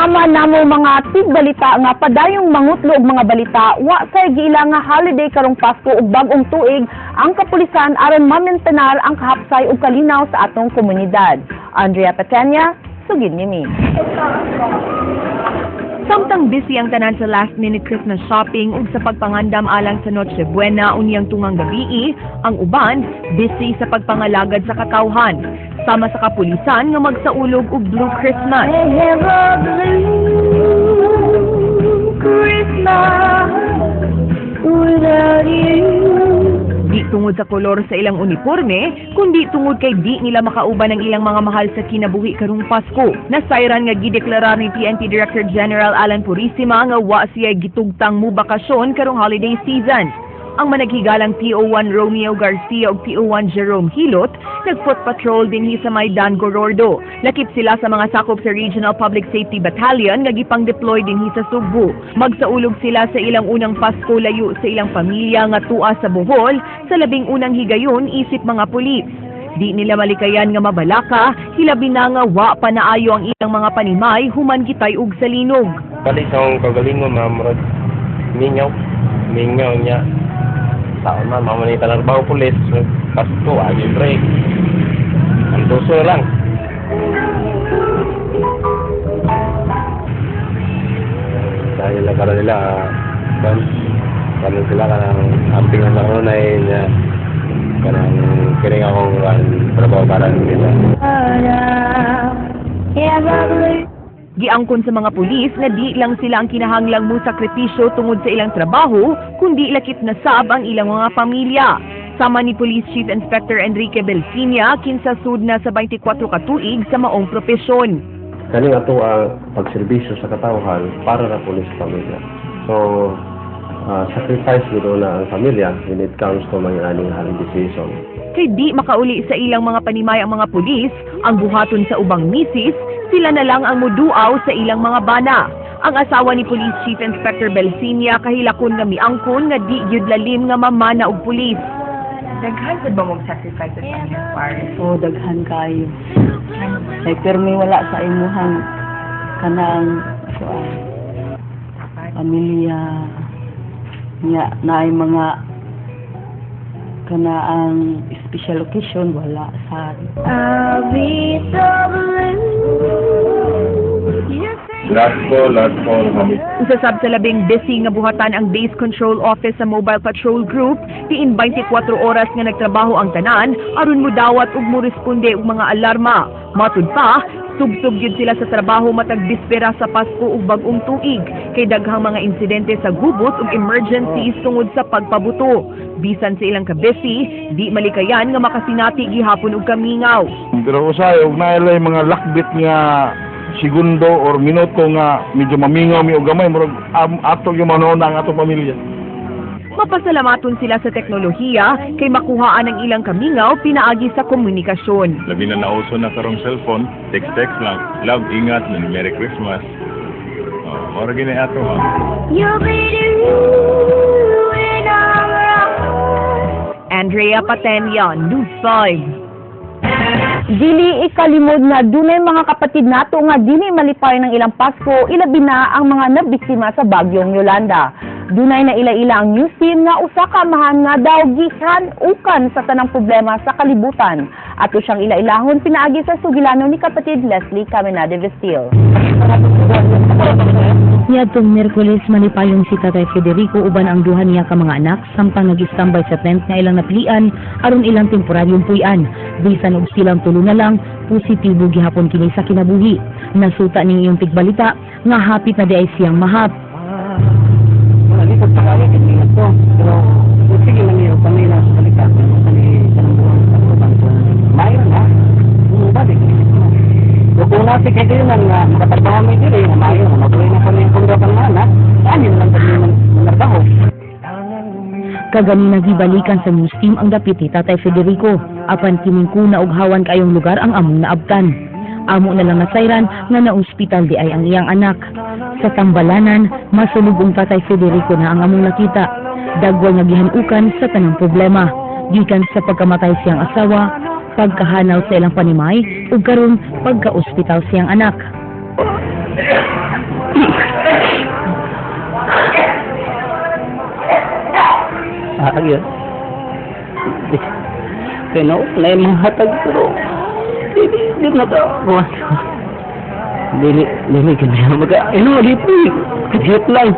Kinama namo mga tigbalita nga padayong mangutlo og mga balita, wa say giila nga holiday karong Pasko ug bag-ong tuig ang kapulisan aron mamentenar ang kahapsay ug kalinaw sa atong komunidad. Andrea Patenya, sugid nimi. Samtang busy ang tanan sa last-minute Christmas shopping ug sa pagpangandam alang sa Noche Buena unyang tungang gabii, ang uban busy sa pagpangalagad sa katawhan. Sama sa kapulisan nga magsaulog og Blue Christmas. Have a blue Christmas without you. Di tungod sa kolor sa ilang uniforme, kundi tungod kay di nila makauban ang ilang mga mahal sa kinabuhi karong Pasko. Nasayran nga gideklarar ni PNP Director General Alan Purisima nga wa siya gitugtang mo bakasyon karong holiday season. Ang managhigalang PO1 Romeo Garcia ug PO1 Jerome Hilot nag-foot patrol dinhi sa may Dan Gorordo. Lakip sila sa mga sakop sa Regional Public Safety Battalion nga gipang-deploy dinhi sa Sugbo. Magsaulog sila sa ilang unang Pasko layo sa ilang pamilya nga tua sa Bohol sa 11 higayon isip mga pulis. Di nila malikayan nga mabalaka, hilabi na nga wa pa naayo ang ilang mga panimay human gitay og salinog. Balik sa akong kagalingon, ma'am, murag mingaw. Mingaw niya. Sa man, mama ni tanarbaho pulis. Pasko, agi break. Ang duso na lang. Dahil na karon nila, karon sila kanang amping na kanunay niya. Kanang kining akong trabaho para nila. Have a blue Giangkon sa mga pulis nga di lang sila ang kinahanglang mo sakripisyo tungod sa ilang trabaho, kundi lakip na sab ang ilang mga pamilya. Sama ni Police Chief Inspector Enrique Belfinia, kinsa sud na sa 24 ka tuig sa maong propesyon. Kaning ato ang pagserbisyo sa katawhan para na pulis pamilya. So, sacrifice gid na ang pamilya when it comes to mga aning holiday season. Kay di makauli sa ilang mga panimay ang mga pulis, ang buhaton sa ubang misis, sila na lang ang muduaw sa ilang mga bana. Ang asawa ni Police Chief Inspector Belsinia kahilakon nga miangkon nga di gyud lalim nga mamana og pulis. Daghan sad ba mong sacrifice sa inyong part? Oh, daghan kayo. Kay pirmi wala sa imuhang kanang kuan pamilya nya naay mga kanang special occasion wala sa I'll be so blue. Last call, last call, kami. Usa sab sa labing busy nga buhatan ang Base Control Office sa Mobile Patrol Group, diin 24 oras nga nagtrabaho ang tanan aron mudawat ug moresponde og mga alarma. Matud pa, sub-sub gyud sila sa trabaho matag bispera sa Pasko ug bag-ong tuig kay daghang mga insidente sa gubot ug emergencies tungod sa pagpabuto. Bisan sa ilang ka-busy, di malikayan nga makasinati gihapon og kamingaw. Pero usahay og nailay mga lakbit nga segundo or minuto nga medyo mamingaw mi og gamay, murag ato yung manuon ang atong pamilya. Mapasalamaton sila sa teknolohiya kay makuhaan ang ilang kamingaw pinaagi sa komunikasyon. Labi na nauso na karong cellphone, text-text lang. Love, ingat, and Merry Christmas. Oh, mora gini ato, ha. You'll be doing alright. Andrea Patenya, News 5. Dili ikalimod nga dunay mga kapatid nato nga dili malipay ng ilang Pasko, ilabi na ang mga nabiktima sa bagyong Yolanda. Dunay na ila-ila ang news team nga usa ka amahan nga daw gikan ukan sa tanang problema sa kalibutan. Ato siyang ila-ilahon pinaagi sa sugilano ni kapatid Leslie Caminade Vestil. Niadtong Miyerkules, malipayon si Tatay Federico uban ang duha niya ka mga anak samtang nag-standby sa tent nga ilang napilian aron ilang temporaryong puy-an. Bisan og silang tulo na lang, positibo gihapon kini sa kinabuhi. Nasuta ning iyong tigbalita nga hapit na diay siyang mahap. Malikot pa kayo kay ko. Pero sige lang niyo kami na sa balita kani kanang buwan sa uban. Mayo na. Balik. O kung nasa kay kayo nga makatrabaho mi diri nga mayo na mabuhay na kami ang kung kang anak, ani na lang kami manarbaho. Kaganina gibalikan sa news team ang dapit ni Tatay Federico apan kining kuna og hawan kayong lugar ang among naabtan. Amo na lang nasayran nga na-ospital di ay ang iyang anak. Sa tambalanan, masulubong Tatay Federico na ang among nakita. Dagway nga gihanukan sa tanang problema. Gikan sa pagkamatay siyang asawa, pagkahanaw sa ilang panimay, ug karon pagka-ospital siyang anak. Ayun. Kaya na, na yung mga hatag pero di na ka. Dili, dili ka na. Maga, ano, lipoy. Kadiyot lang.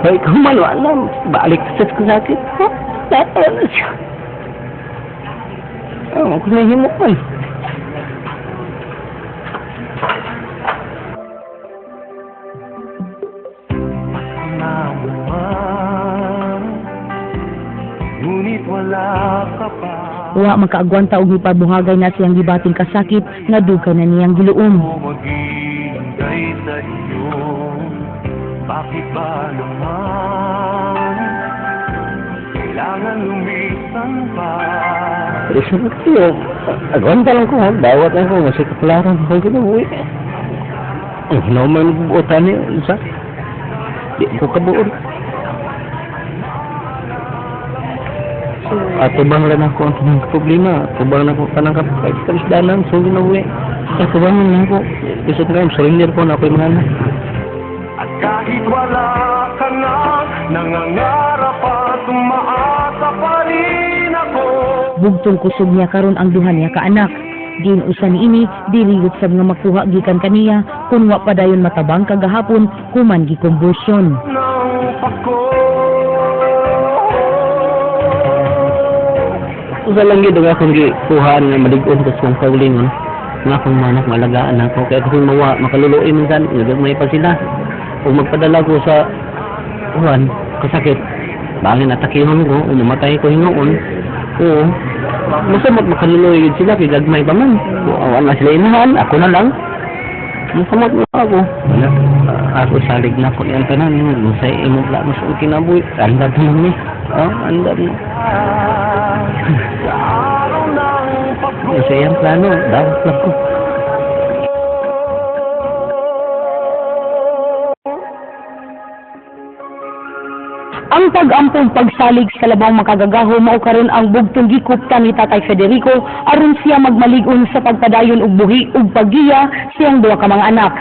Ay, ikaw man, wala. Balik sa sakit. Ha? Tatala na siya. Ako na himok man. Wa makaagwanta og mipabuhagay na siyang gibating kasakit nga dugay na niyang giluom. Maghihintay sa iyo, bakit ba naman kailangan lumisan pa? Agwanta lang ko, dawat lang ko, masih kaklaran ko kinabuhi. Ang hinaman buotan niyo, isa. Di ko kabuon. Atubang lang ako ang tanang problema. Atubang na ako tanang kapag-isdanan, so ginawi. Atubang lang ako. Isot nga, surrender ko na ako yung mga anak. At kahit wala ka na, nangangarap at umaasa pa rin ako. Bugtong kusog niya karon ang duha niya ka anak. Diin usa niini, dili gyud sab nga makuha gikan kaniya kun wa pa dayon matabang kagahapon human gikombusyon. Ng Pasko. Usa lang gyud ang akong gikuhaan nga malig-on ko sa akong kaugalingon nga akong manak maalagaan ako kaya kung mawa makaluluoy minsan may pa sila ug magpadala ko sa uwan kasakit bangin atakihon ko o mamatay ko hinuon. Oo, masamot makaluluoy gyud sila kay gagmay pa man. Wala sila inahan, ako na lang. Masamot na ako. Wala, ako salig na ko iyang tanan sa imong plano sa kinabuhi. Andar na ni. Oh, andar na. Sa iyang plano, dawat lang ko. Ang pag-ampong pagsalig sa labang makagagaho mao karon ang bugtong gikuptan ni Tatay Federico aron siya magmalig-on sa pagpadayon og buhi ug paggiya siyang duha ka mga anak.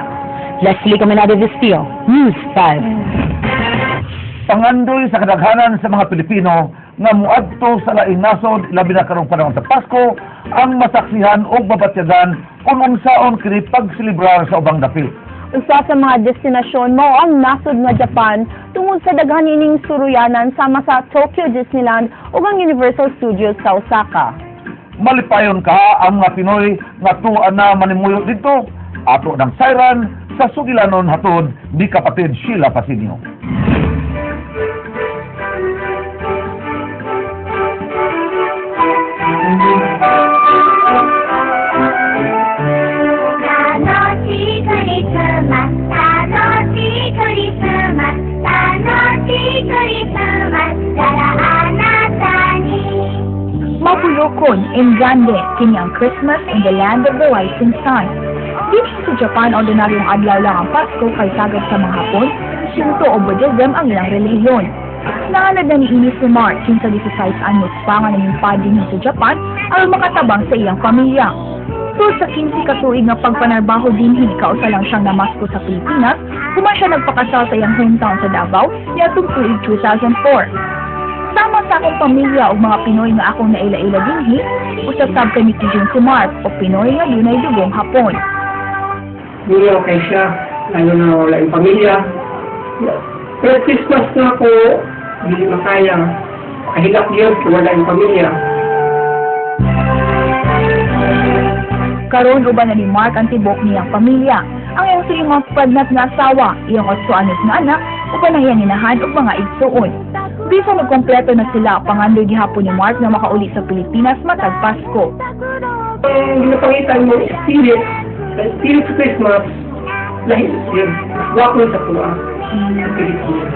Leslie Caminada Vestillo, News 5. Pangandoy sa kadaghanan sa mga Pilipino nga muadto sa laing nasod labi na karong panahon sa Pasko ang masaksihan og mabatyagan kung unsaon kini pagselebrar sa ubang dapit. Usa sa mga destinasyon mao ang nasod nga Japan tungod sa daghan ining suruyanan sama sa Tokyo Disneyland ug ang Universal Studios sa Osaka. Malipayon ka ang mga Pinoy nga tuwa na manimuyo didto. Ato ng sayran sa sugilanon hatod ni kapatid Sheila Pasinio. Mapulokon in grande kini ang Christmas in the Land of the Rising Sun. Dinhi sa Japan, ordinaryong adlaw lang ang Pasko kay sagad sa mga Hapon, Shinto o Buddhism ang ilang relihiyon. Nangalad na niini si Mark, kinsa 16 anyos pa nga namingpad dinhi sa Japan aron makatabang sa iyang pamilya. So sa 15 ka tuig nga pagpanarbaho dinhi, kausa lang siyang namasko sa Pilipinas, human siya nagpakasal sa iyang hometown sa Davao niadtong tuig 2004. Sama sa akong pamilya ug mga Pinoy nga akong naila-ila dinhi, usab kay ni Kijun si Mark o Pinoy nga dunay dugong Hapon. Dili okay siya, lalo na wala yung pamilya. Pero Christmas na ako, hindi makaya. Kahilak yun, wala yung pamilya. Karon uban na ni Mark ang tibok niyang pamilya. Ang iyang 3 months pregnant nga asawa, iyang 8 anyos nga anak, uban ang iyang inahan ug mga igsuon. Bisan nagkompleto na sila, pangandoy gihapon ni Mark na makauli sa Pilipinas matag Pasko. Ang ginapangitan mo spirit, spirit sa Christmas, lahi yun, wako sa tuwa sa Pilipinas.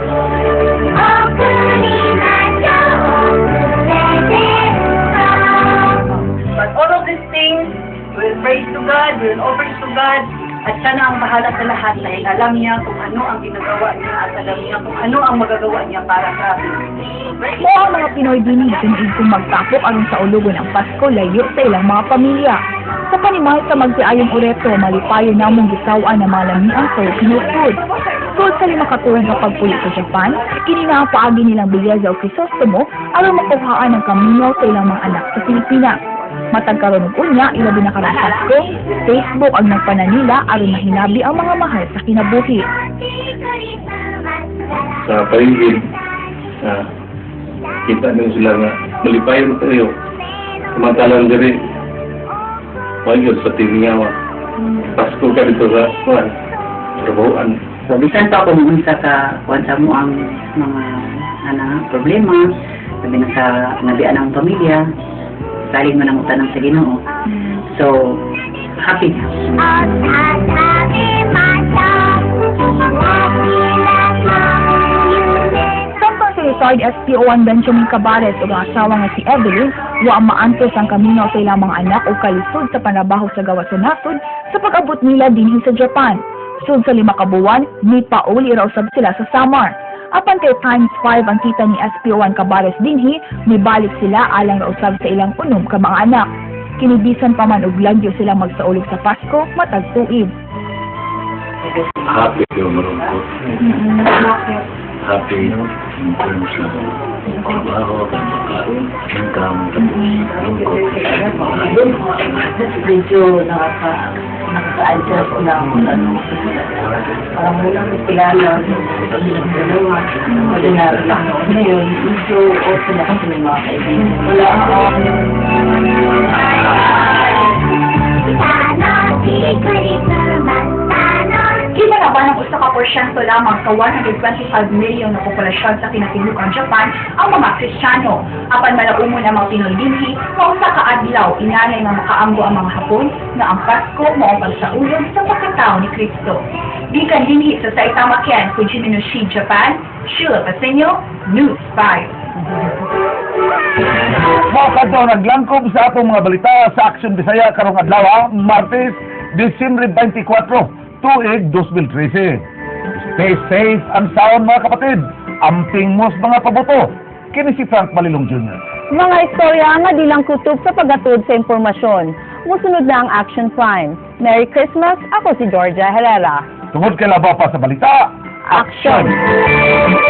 But all of these things, we will pray to God, we will offer to God, at siya na ang bahala sa lahat dahil alam niya kung ano ang ginagawa niya at alam niya kung ano ang magagawa niya para sa atin. Mao ang mga Pinoy dinhi tinuig kung magtapok aron sa ulugon ang Pasko layo sa ilang mga pamilya. Sa panimahal sa magtiayong Oreto, malipayon namong gisaw-an ang mga lamiang Filipino food. Sulod sa 5 ka tuig nga pagpuyo sa Japan, kini na ang paagi nilang Belleza o Crisostomo aron makuhaan ang kamingaw sa ilang mga anak sa Pilipinas. Matag karon ug unya, ilabi na karong Pasko, Facebook ang nagpananila aron mahinabi ang mga mahal sa kinabuhi. Sa paligid, kita nyo sila nga malipayon kayo. Samantalang diri, wag sa TV nga, Pasko ka dito sa kuan, trabahoan. So bisan pa kung unsa ka kuan sa mo ang mga ana problema, labi na sa nabian ang pamilya, salig man ang utanan sa Ginoo. So happy. Samtang si retired SPO1 Benjamin Cabares ug ang asawa nga si Evelyn, wa maantos ang kaminaw sa ilang mga anak o kalisod sa panrabaho sa gawas sa nasod sa pag-abot nila dinhi sa Japan. Sulod sa 5 ka buwan, mipauli ra usab sila sa Samar. Apan kay times 5 ang kita ni SPO1 Cabares dinhi, mibalik sila alang ra usab sa ilang 6 ka mga anak. Kinibisan pa man og lagyo sila magsaulog sa Pasko matag tuig. Happy kayo malungkot. Happy in terms of trabaho, income, tapos lungkot. Medyo nakaka-adjust na ako ano. Parang muna ko kilala, dalawa, ordinary lang ako. Ngayon, medyo okay na kasi may mga kaibigan. Wala ako. Iba na ba ng 1% lamang sa 125 milyon na populasyon sa kinatibukan Japan ang mga Kristiyano? Apan malaumon ang mga Pinoy dinhi, mausa ka adlaw inanay nga makaamgo ang mga Hapon nga ang Pasko mao pagsaulog sa pagkatao ni Kristo. Gikan dinhi sa Saitama Ken, Fujiminoshi, Japan, Sheila Paseño, News 5. Mao kadto naglangkob sa atong mga balita sa Aksyon Bisaya karong adlaw, Martes, Disyembre 24, tuig 2013. Stay safe and sound, mga kapatid. Amping mos mga pabuto. Kini si Frank Malilong Jr. Mga istorya nga di lang kutob sa paghatod sa impormasyon. Musunod na ang Action Prime. Merry Christmas! Ako si Georgia Herrera. Tungod kay labaw pa sa balita, Action! Action!